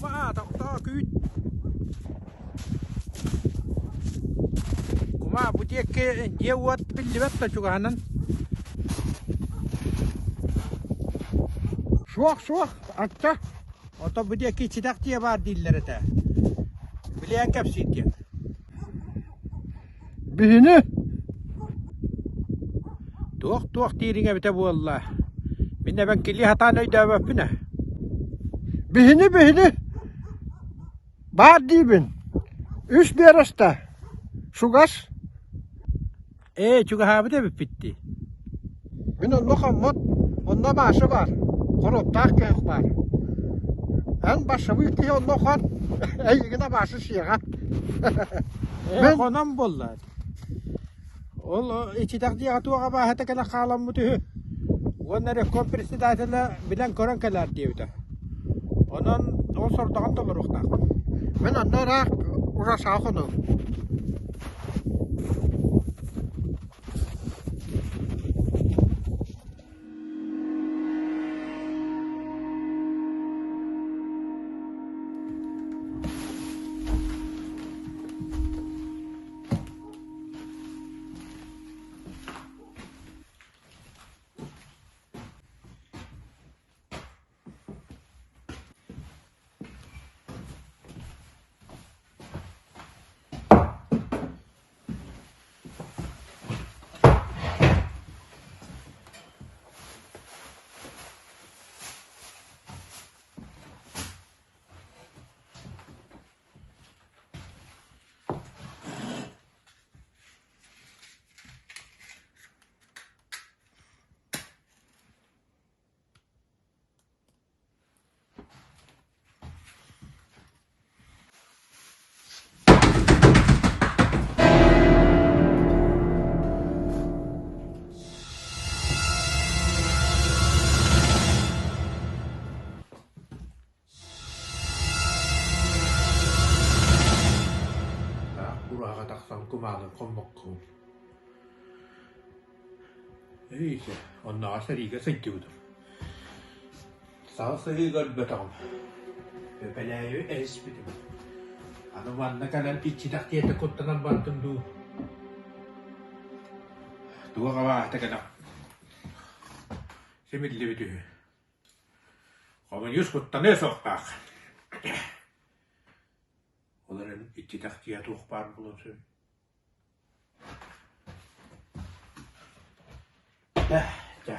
Опа, тохтоо, күүт. Кума, бу диэки дьиэ-уот биллибэт да чугаһынан. Суох, суох, атта. Ото бу диэки иччитэх дьиэ баар дииллэр этэ. Билиэн кэпсиир диэн. Биһини Туох-туох диириҥ эбитэ буолла? Мин эбэҥкилии сатаан өйдөөбөппүн ээ. Биһини биһини баар диибин. Үс биэрэстэ. Чугас. Ээ, чугаһаабыт эбиппит дии. Мин онно хоммот, онно Маша баар, хоруоптаах кыах баар. Эн бассабыык киһи онно хон, эйигин абаашы сиэҕэ. Ээ, хонон буолла. Ол иччитэх дьиэҕэ туох абааһыта кэлэн хааламмыт үһү. Уонна ревком председателэ билэн көрөн кэлээр диэбитэ. Онон ол сордоҕун толоруохтаахпын. Мин онно ыраах ужасаҕа хонуом. Таах курааҕа тахсан кумааҕы хоммоккун. Эйиэхэ, оннооҕор сэриигэ сылдьыбытым. Саҥа сырыыга өлбөтөҕүм. Бэпэлээйи эһиспитим. Аны манна кэлэн иччитэх диэтэ куттанан бардым дуу. Туох абааһыта кэлэн симиллибит үһү. Хомуньуус куттаныа суохтаах. Ол эрэн иччитэх дьиэ туох баар буолуон сөбүй? Чэ, чэ.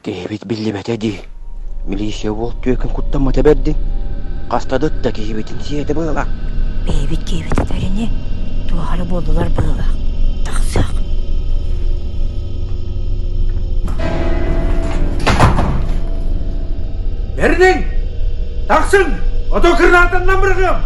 Киһибит биллибэтэ дии. Милиция уол түөкүн куттаммыта бэрдин. Хаста да ытта киһибитин сиэтэ быһыылаах. Бэйэбит киһибит этэр ини, туох эрэ буоллулар быһыылаах. Тахсыах. Бэрдиҥ! Тахсыҥ! Ото кырнаатаннан бырҕыам!